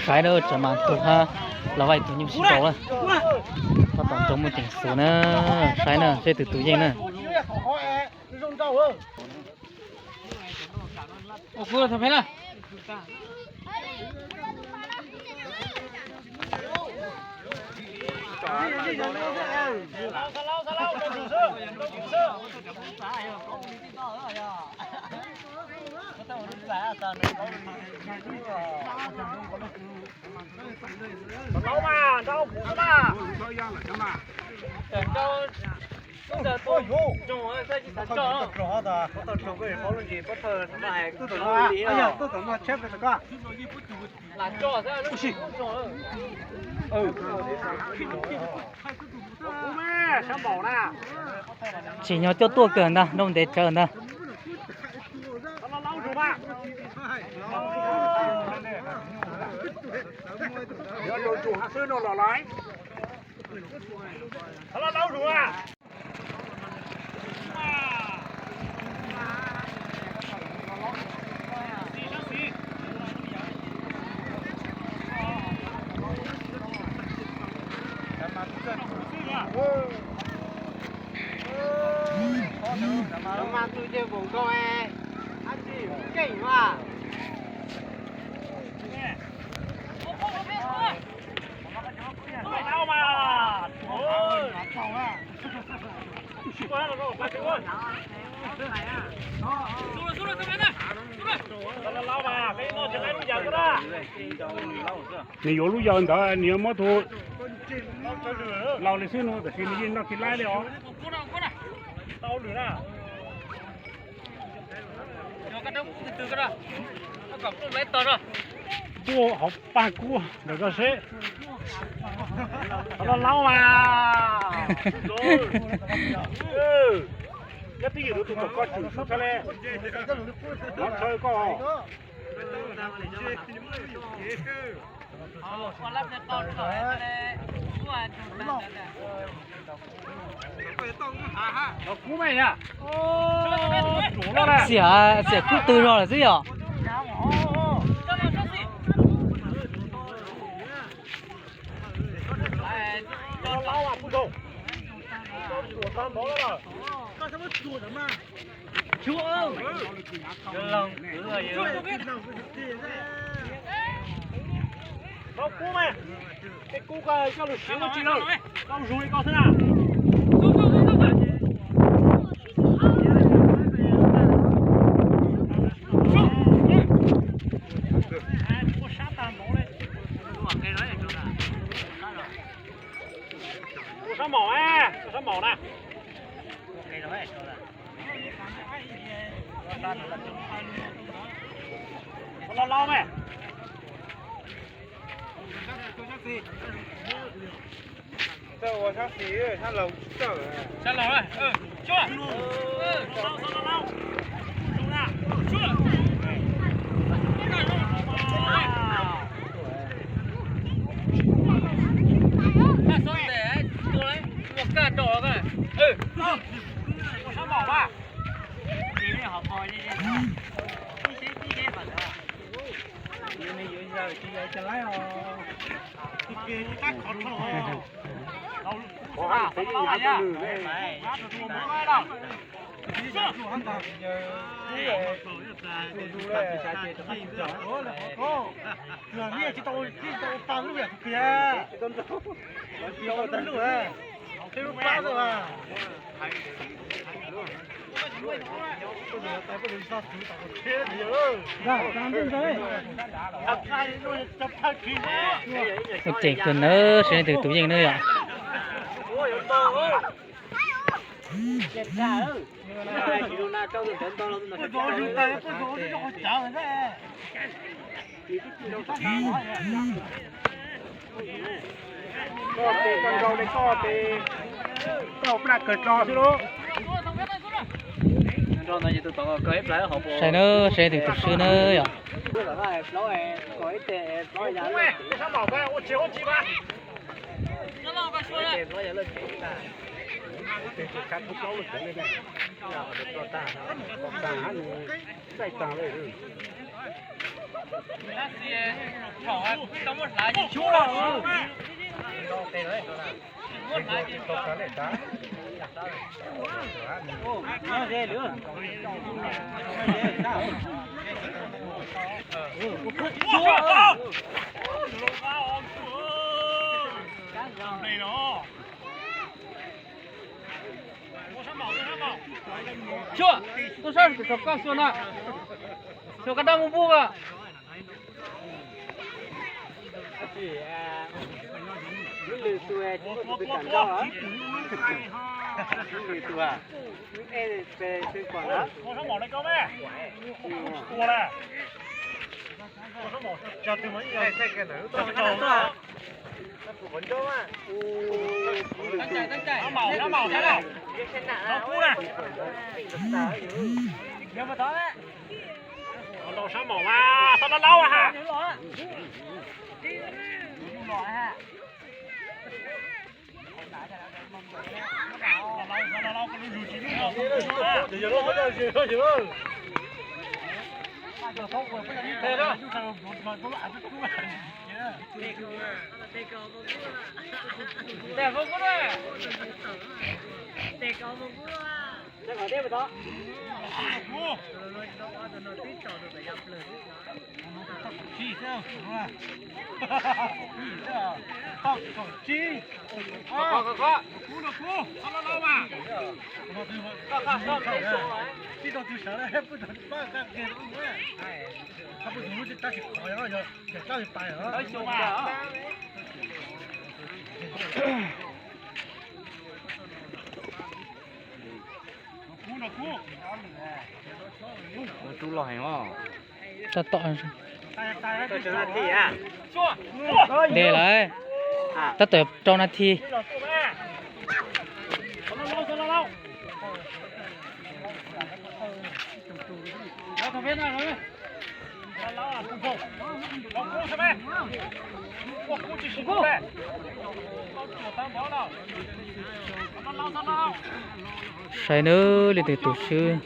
Saib na, tsav mas tug hab los vaj tug nyuj sib nraus na. Tab tom nroo muaj ceem xus na, saib na, seb twg tus yeej na. Tsim nyog coj tuaj kawg ntag, nroo ntev tsawv ntag. Nws yuav lub yawg ntawd nws yuav muab tus laus li xwb no, tab sis nws yeej noj tsis laib li os. Npuaj hauv paj kub ntawm koj seb. Laus laus mas. Nyob twj ywm tus tom koj tswm sub txhab le. Nov tshaw koj. Xiam, xiam kub tw zog lawm xwb yom. Kub mas, tej kub koj coj lug siv ua tsi lawm, koj zus li koj xwb na. Ua sab maum, ua sab maum na. Ua laus laus mas. Ua ceem kawg nawb, seb leej twg tus yeej nawb yom. Koj tes koj nrau li koj tes, koj plaj kawg dlo xwb lub. Saib nawb, seb leej twg tus swb nawb yom. Xyuas, tuaj sab saum koj xyuas na. Xyuas koj dab mus npug a. Sab maum mas, sab laub laub ha. Tus loj heev os. Tab tom ntev lawm, tab tom rau nas this. Saib nawb, leej twg tus swb.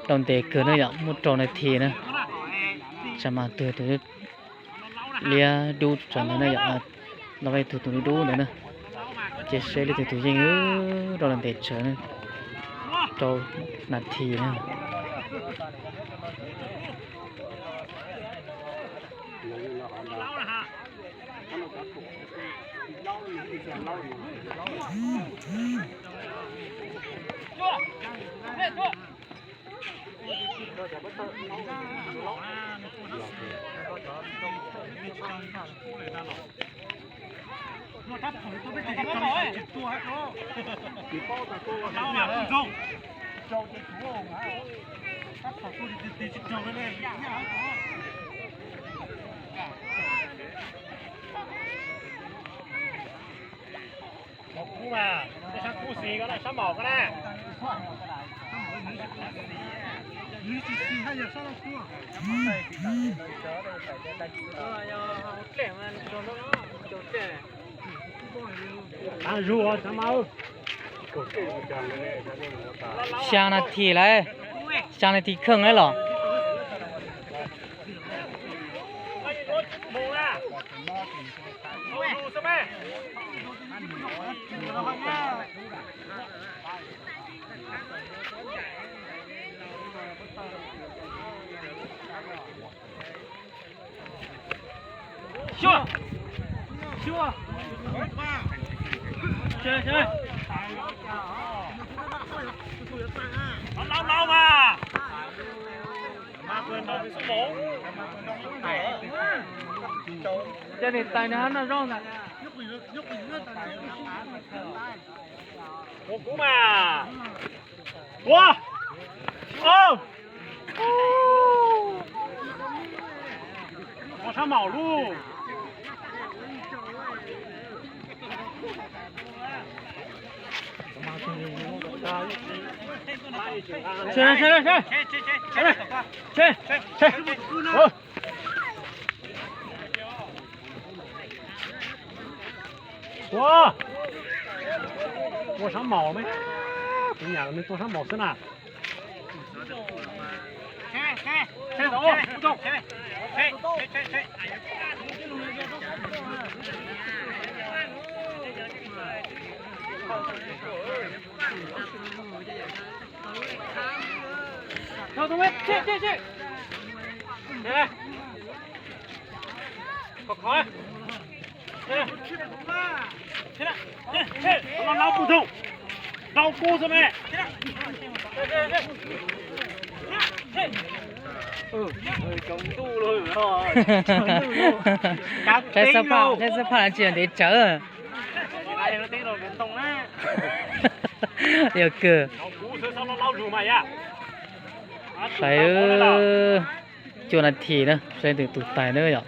Rau ntev kawg na yom, muab rau nas this na. Tsam mas tus tus liab dub tsawv ntawd na yom, los ib tug tus dub dub ntawd na. Ces saib leej twg tus yeej, rau ntev tsawv na, rau nas this na. Kub mas, sab kub xis ko na, sab maum ko na. Xya nas this lawm, xya nas this kheej lawm los. Xyuas, xyuas, laub laub mas. Coj niam tais nws hab noj zaub ntag. Ua kub mas. Ua, ua sab maum lub. Ua, ua sab maum me, kuv nyam nws tua sab maum xwb na. Saib xab phaj, saib xab phaj tsis yog ntev tsawv. Yog kawg. Saib cuaj nas this na, saib leej twg tus tais na yom.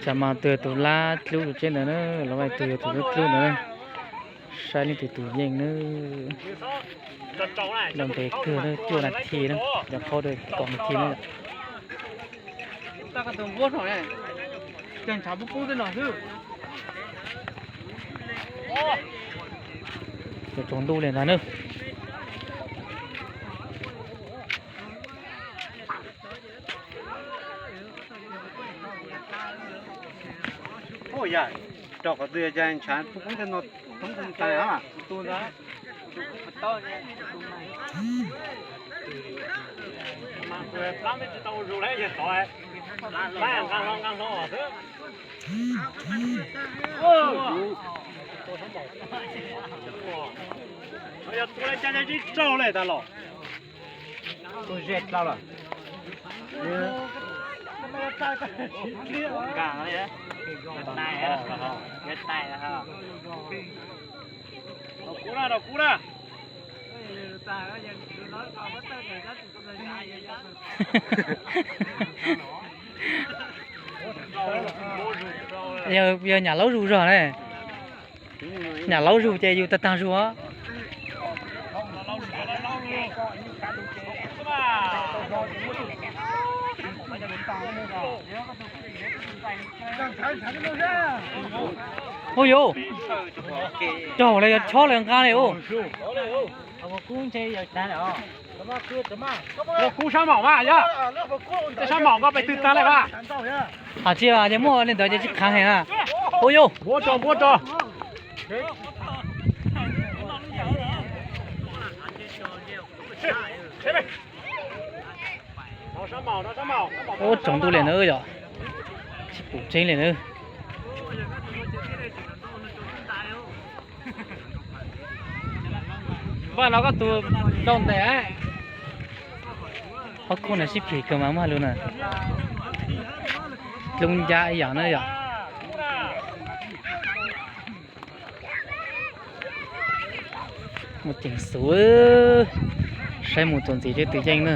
Tsam mas tus yog tus lab dlub tus tsheb ntawd na, los tus yog tus lab dlub ntawd na. Saib leej twg tus yeej na. Los ntev kawg na, cuaj nas this na, cov qhaub kaum nas this na. Tsaus ntuj li ntag na. Rau qhov twg cas ntshav pub pub tej no thoob tus tais a. Yog tua li cas tsis raug li tas los. Tus ze dlau lawm. Kub na, kub na. Yog nyam laub zus zog ne. Nyam laub zus ces yus tag tag zus. Ua yuv, raug li yog chob li nqa li ua. Kub sab maum mas yog, tej sab maum koj pes twg tag li mas. Hais tsis ces muaj li ntawd ces tsis khav heev na. Ua yuv. Ua tsaus ntuj li na yom, tsis pum tseeb li na. Vaj no koj tus rau ntes. Ob khub no sib phim kawg mas muaj lus na. Dlub ncab ib yam na yom. Muaj ceem xus, saib mus txuas ntxiv seb twg yeej na.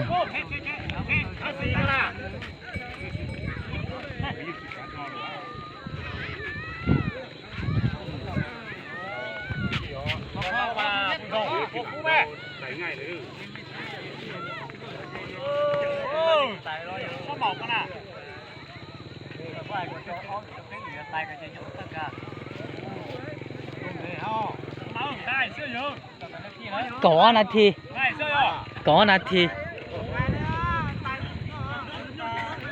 Kaum ob nas this, kaum ob nas this.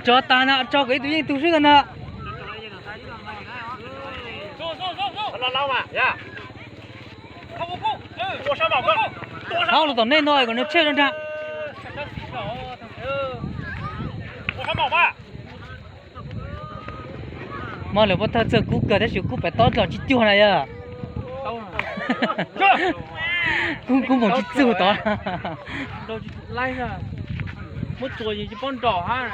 Tso tas na, tso kom ib tug yeej tug swb na. Hab los tom nej no kom nws tshiab rau nrag. Mas lawv puab thawj txawj kub kawg tab sis kub pem tob los tsis cuag na yog. Kub, kub mus tsis txug tod. Muab txuas tsis paub nrom hab.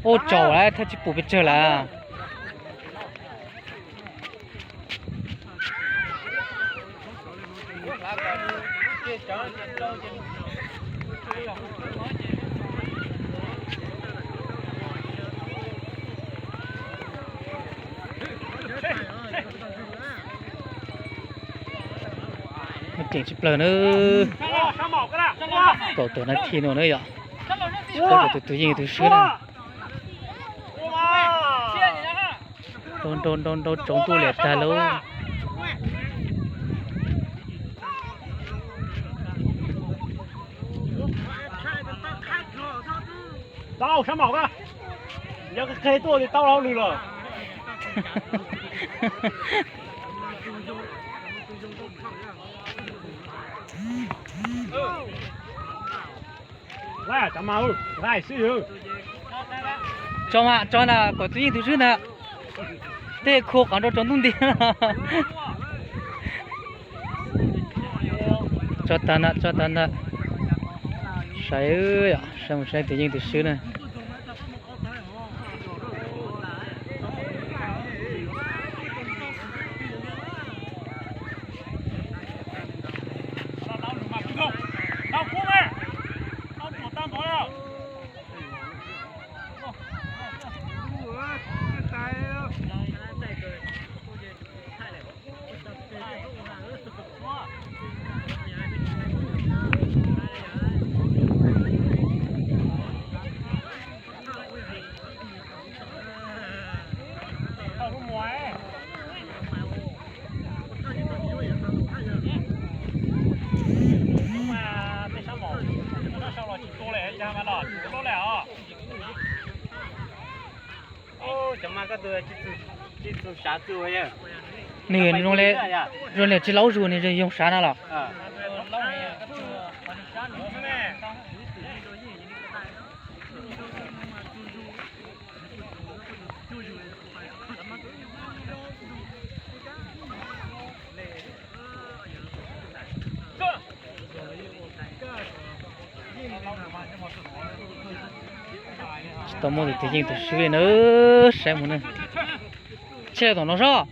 Ua tsaus lawm, thawj tsis pum pes tsawg lawm. Muaj ceem tshaj plaws na. Kaum tawm nas this no na yom. Tsis paub tus twg yeej tus swb na. Nrau nrau nrau tsaus ntuj liam tag lauj. Tau sab maum, yog qe tuaj tau hauj lwm lawm. Tso mas, tso ntag, kom tus yeej tus swb ntag. Tej khua qhov nrau tsaus ntuj nti. Tso tag ntag, tso tag ntag. Saib, saib mus saib tus yeej tus swb na. Nws zoo li tsis laub zus nws zoo sav na los. Tsis tau muaj tus twg yeej tus swb li na, saib mus na. Tsheb tom no sob.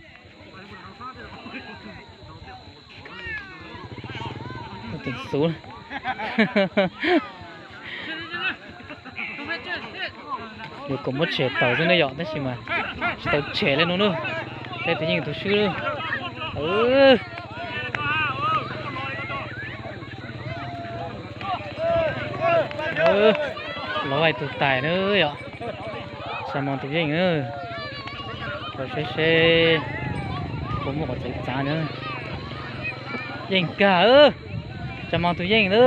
Teem xub. Yuav kom muab tshem tawm xwb ne yom, tab sis mas tsis tau tshem li no na. Saib tus yeej tus swb. Los ib tug tais na yom. Xa Moos tus yeej, rau seb seb puas muaj qhov txawv txav na. Yeej kawg, Xa Moos tus yeej na.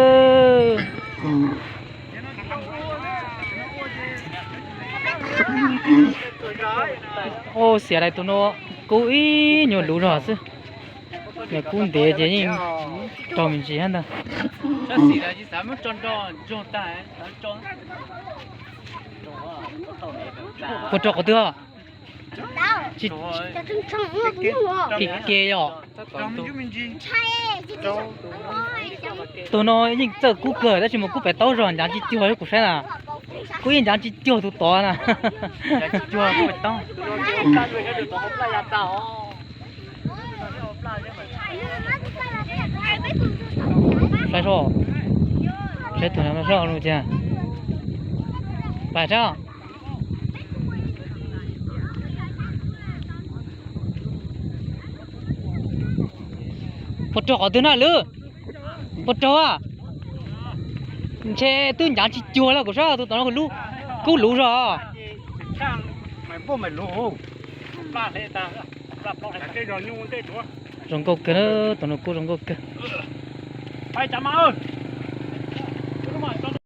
Ua xiam lais tus no kub ib nyuag luv zog xwb. Nws kub ntev ces yeej raug me ntsis thiab ntag. Puas rau qhov twg? Ke ke yom. Tus no yeej txawj kub kawg tab sis mas kub pem taub zog ncaav tsis cuag kuv saib na. Kub yeej ncaav tsis cuag tus tod na. Saib seb, saib tus no seb no cas. Pais seb. Puas raug qhov twg na lwm? Puas raug? Ntshe twb ncaav tsis cuag lawm, kuv saib tus tod no kub luv zog. Zoo nkauj kawg, tus no kub zoo nkauj kawg. Pais cav mas.